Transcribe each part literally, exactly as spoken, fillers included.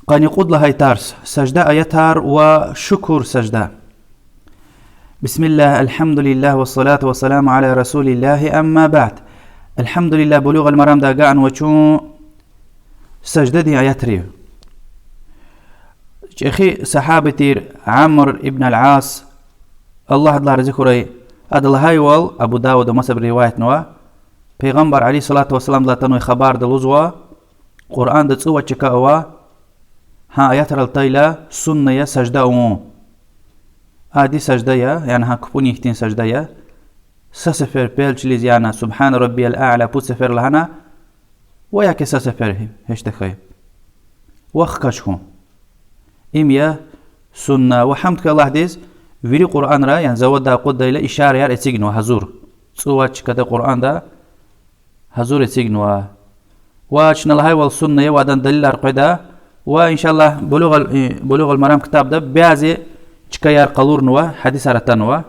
Къанни кьуд лагьай тарс. Сажда аятар ва шукур сажда. بسم الله، الحمد لله، والصلاة والسلام على رسول الله، أما بعد. Альгьамдулиллагь, Булугъ аль-Марамда агакьнава чун саждадин аятрив. ЧӀехи сагьаба тир Амр ибн аль-Ас, Аллагь адалай рази хьурай, ада лагьайвал, Абу Давуда масабуру риваятнава, Пайгъамбар عليه الصلاة والسلامдилай атанвай хабарда лугьузва: Къуръанда цӀувад чка ава, гьа аятрал атайла сунна я сажда авун. Ади сажда я, яни гьа капӀунин хьтин сажда я. Са сефер пел чилиз яна سبحان ربي الأعلى пуд сефер лагьана, ва яки са сефер, гьич тахьай, ва хкаж хьун. Им я сунна. Ва гьамд хьуй Аллагьдиз, вири Къуръанра, яни завадай акъуддайла ишараяр эцигнава гьазур. ЦӀувад чкада Къуръанда гьазур эцигнава. Ва чна лагьайвал сунна я, ва адан далилар къведа. Ва, إن شاء الله, Булугъ аль-, э, Булугъ аль-Марам ктабда бязи чкаяр къалурнава, гьадисар атанва.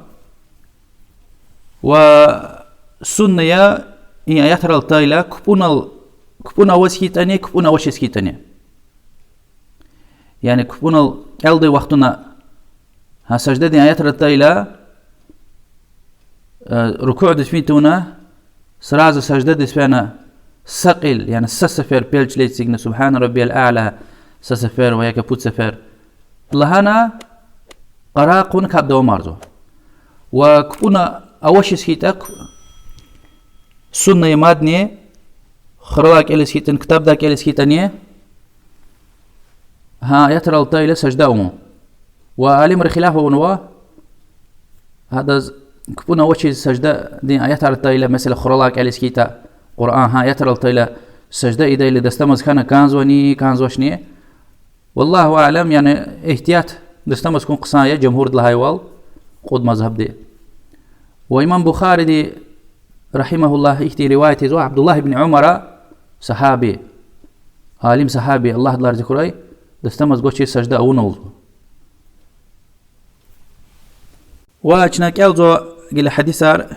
Ва сунна я и аятрал атайла капӀунал, капӀуна аваз хьайитӀани, капӀуна авачиз хьайитӀани. Яни капӀунал кӀелдай вахтунда гьа саждадин аятрал атайла, э, рукуъдиз фин тавуна, сразу саждадиз фена, са кьил, яни са сефер пел чилиз эцигна سبحان ربي الأعلى, са сефер ва яки пуд сефер лагьана, къарагъ хъувуна капӀ давамарзава. Ва капӀуна авачиз хьайитӀа, сунна я мадни, хуралай кӀелиз хьайитӀани, ктабдай кӀелиз хьайитӀани, гьа аятрал атайла сажда авун. Ва алимри хилаф авунва, гьадаз капӀуна авачиз саждадин аятар атайла, месела, хуралай кӀелиз хьайитӀа Къуръан, гьа аятрал атайла сажда ийидайла дастамаз хьана кӀанзавани, кӀанзавачни. والله أعلم, яни игьтият, дастамаз хьун хъсан я, жумгьурди лагьайвал, кьуд мазгьабди. Ва имам Бухариди, رحمه الله, ихьтин риваят ийизва Абдуллагь ибн Умара, сагьаби, алим сагьаби, Аллагь адалай рази хьурай, дастамаз гвачиз сажда авуна лугьузва. Ва чна кӀелзава гила гьадисар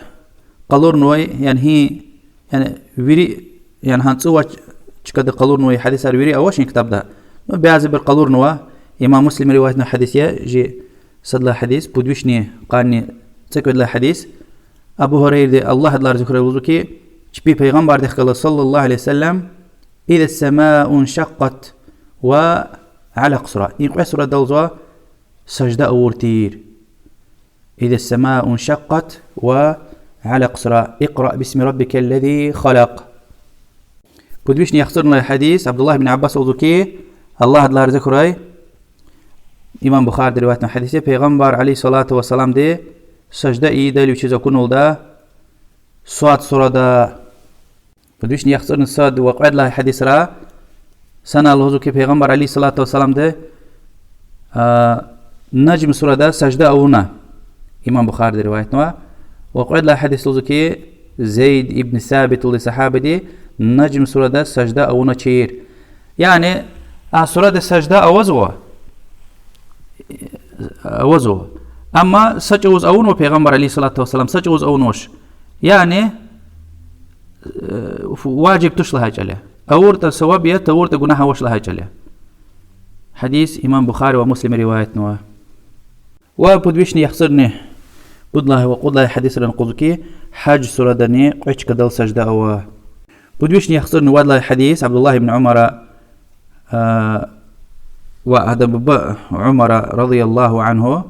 къалурнавай, яни гьи, яни вири, яни гьа цӀувад чкада къалурнавай гьадисар вири авач и ктабда. Ну, бязибур къалурнава, имам Муслима риваятнавай гьадис я, жи сад лагьай гьадис, пуд вишни къанни цӀекӀуьд лагьай гьадис. Абу Гьурайради, Аллагь адалай рази хьурай, лугьузва хьи, чпи Пайгъамбардихъ галаз, صلى الله عليه وسلم, إذا السماء انشقت ва Алакъ сура. И кьве сурадал лугьузва сажда авур тир. إذا السماء انشقت ва Алакъ сура. اقرأ باسم ربك الذي خلق. Пуд вишни яхцӀурни лагьай гьадис, Абдуллагь ибн Аббаса лугьузва хьи, Аллагь адалай рази хьурай, имам Бухариди риваятнавай гьадис я, Пайгъамбар عليه الصلاة والسلامди сажда ийидайла вичиз акуналда Сад сурада. Пуд вишни яхцӀурни сад ва кьвед лагьай гьадисра санал лугьузва хьи, Пайгъамбар عليه الصلاة والسلامди, а, Наджм сурада сажда авуна. Имам Бухариди риваятнава. Ва кьвед лагьай гьадис лугьузва хьи, Зейд ибн Сабит лугьудай сагьабади Наджм сурада сажда авуначир. Яни а сурада сажда авазва, авазва. Амма са чӀавуз авунва Пайгъамбар عليه الصلاة والسلام, са чӀавуз авунвач. Яни э, фу-, важиб туш лагьай чӀал я. АвуртӀа саваб я, тавуртӀа гунагь авач лагьай чӀал я. Гьадис имам Бухари ва Муслима риваятнава. Ва пуд вишни яхцӀурни пуд лагьай ва кьуд лагьай гьадисрани лугьузва хьи, Гьаж сурадани кьве чкадал сажда ава. Пуд вишни яхцӀурни вад лагьай гьадис Абдуллагь ибн Умара, а, ва адан буба Умара رضي الله عنه,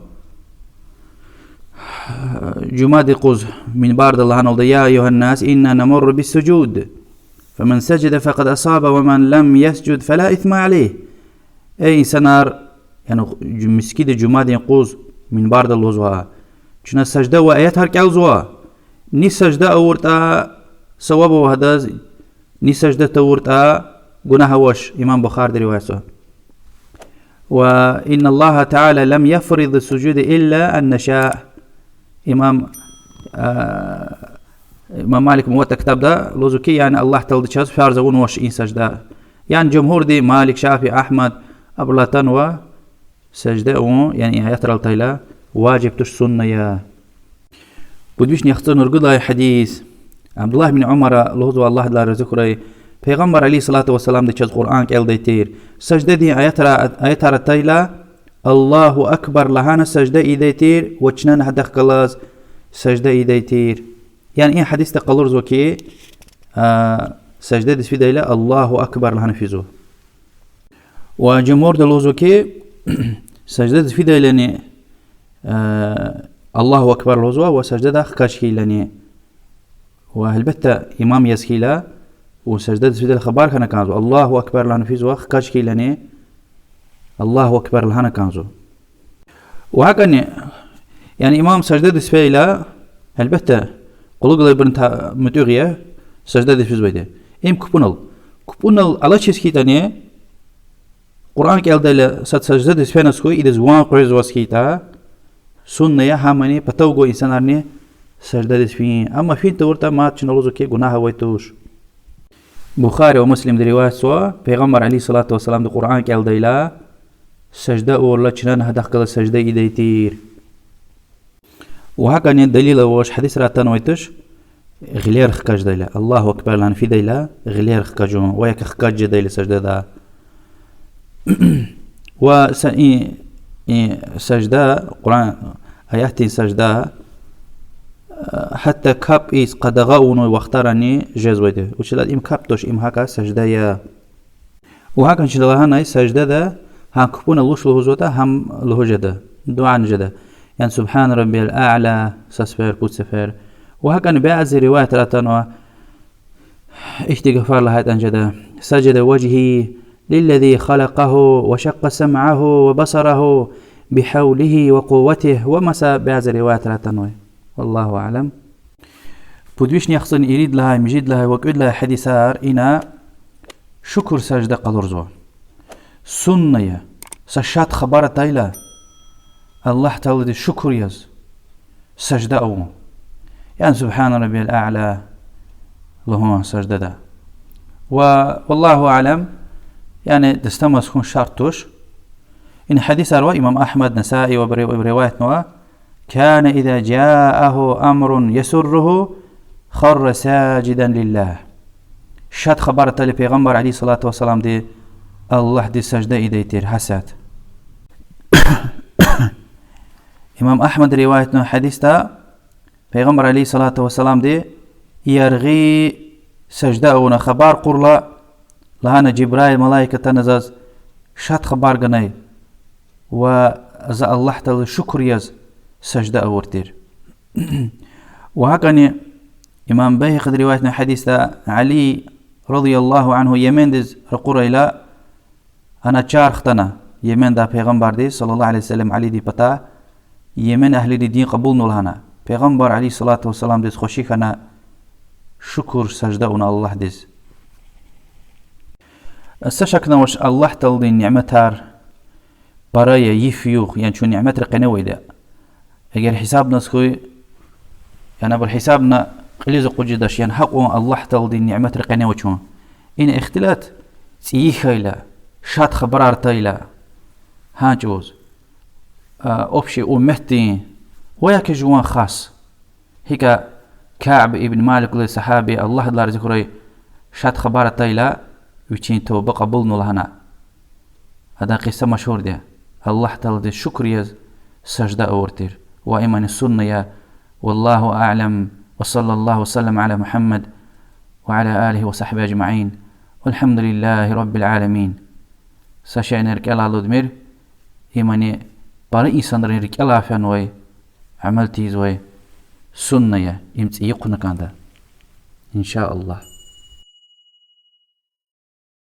жумади юкъуз минбардал лагьаналда: يا أيها الناس إنا نمر بالسجود، فمن سجد فقد أصاب ومن لم يسجد فلا إثم عليه. Эй инсанар, яни жу-, мискӀинда жумадин юкъуз минбардал лугьузва: чна сажда авай аятар кӀелзава. Ни сажда авуртӀа, саваб ава гьадаз, ни сажда тавуртӀа, гунагь авач. Имам Бухариди риваятзава. Ва إن الله تعالى لم يفرض السجود إلا أن نشاء. Имам, а, имам Малик Муватта ктабда лугьузва хьи, яни Аллагь Таалади чаз фарз авунвач и сажда. Яни жумгьурди, Малик, Шафии, Агьмад, абурулай атанва, сажда авун, яни и аятрал атайла, важиб туш, сунна я. Пуд вишни яхцӀурни ругуд лагьай гьадис. Абдуллагь ибн Умара лугьузва, Аллагь адалай рази хьурай, Пайгъамбар عليه الصلاة والسلامди чаз Къуръан кӀелдай тир. Саждадин аятра-, аятар атайла, الله أكبر лагьана сажда ийидай тир ва чнани гьадахъ галаз сажда ийидай тир. Яни и гьадисда къалурзава хьи, а, саждадиз фидайла الله أكبر лагьана физва. Ва жумгьурди лугьузва хьи, саждадиз фидайлани, а, الله أكبر лугьузва ва саждада хкаж хьайилани. Ва гьелбетда, имам яз хьайила, ва саждадиз фидайла хабар хьана кӀанзава, الله أكبر лагьана физва, хкаж хьайилани الله أكبر лагьана кӀанзава. Ва гьакӀани, яни имам саждадиз фейила, гьелбетда, кьулухъ галайбурун та-, муьтӀуьгъ я, саждадиз физвайди. Им купӀунал. КупӀунал алачиз хьайитӀани, Къуръан кӀелдайла сад саждадиз феназ хьуй, идаз ван къвезваз хьайитӀа, сунна я гьамани патав гвай инсанарни саждадиз фин. Амма фин тавуртӀа мад чна лугьузва хьи, гунагь авай туш. Бухари ва Муслимди риваятзава, Пайгъамбар عليه الصلاة والسلامди Къуръан кӀелдайла, сажда авурла, чнани гьадахъ галаз сажда ийидай тир. Ва гьакӀани далил авач, гьадисра атанвай туш, гъилер хкаждайла, الله أكبر лагьана фидайла, гъилер хкажун, ва я хкаж жедайла саждада. Ва са-, и, и сажда, Къуръан аятдин сажда, гьатта капӀ ийиз къадагъа авунвай вахтарани жезвайди. Вучиз лагьайтӀа им капӀ туш, им гьакӀа сажда я. Ва гьакӀни чна лагьанай, саждада гьам купӀунал вуч лугьузватӀа, гьам лугьуз жеда, дуьа жеда. Яни سبحان ربي الأعلى са сефер, пуд сефер. Ва гьакӀни бязи риваятра атанва, ихьтин гафар лагьайтӀани жеда: سجد وجهي للذي خلقه وشق سمعه وبصره بحوله وقوته ва маса бязи риваятра атанвай. والله أعلم. Пуд вишни яхцӀурни ирид лагьай, муьжуьд лагьай ва кӀуьд лагьай гьадисар ина шукур сажда къалурзава. Сунна я, са шад хабар атайла, Аллагь Тааладиз шукур яз сажда авун. Яни سبحان ربي الأعلى лугьун саждада. Ва والله أعلم, яни дастамаз хьун шарт туш. Ина гьадисар ва имам Агьмад, Насаи ва ри-, риваятнава: كان إذا جاءه أمر يسره خر ساجدا لله. Шад хабар атайла Пайгъамбар عليه الصلاة والسلامди, Аллагьдиз сажда ийидай тир гьасят. Имам Агьмад риваятнава гьадисда, Пайгъамбар عليه الصلاة والسلامди яргъи сажда авуна хабар кьурла, лагьана: Жибраил малаик атана заз, шад хабар ганай, ва за Аллагь Тааладиз шукур яз сажда авур тир. Ва гьакӀни имам Байгьакъиди риваятнавай гьадисда Али رضي الله عنه Йемендиз ракъурайла, ана чар хтана Йемендай Пайгъамбарди صلى الله عليه وسلم Алидин патай, Йемен агьлийри дин кьабулнава лагьана. Пайгъамбар عليه الصلاة والسلامдиз хвеши хьана, шукур сажда авуна Аллагьдиз. Са шакни авач, Аллагь Тааладин ниметар пара я, йиф-югъ, яни чун ниметрин къене авайди я. Эгер гьисабназ хьуй, яни абур гьисабна кьилиз акъудиз жедач, яни гьакьван Аллагь Тааладин ниметрин къене ава чун. Ина ихтилат цӀийи хьайила, шад хабарар атайла, гьа чӀавуз, общий умметдин ва я жуван хас. ГьикӀ Кааб ибн Малик лугьудай сагьаби, Аллагьдилай рази хьурай, шад хабар атайла, вичин тавба кьабулнава лагьана. Адан къиса машгьурди я. Аллагь Тааладиз шукур яз сажда авур тир. Ва имни сунна я. والله أعلم، وصلى الله وسلم على محمد وعلى آله وصحبه أجمعين، والحمد لله رب العالمين. Са шейни рикӀелай алудмир, имни пара инсанрин рикӀелай фенвай, амал тийизвай сунна я, им цӀийи хъувуна кӀанда, إن شاء الله.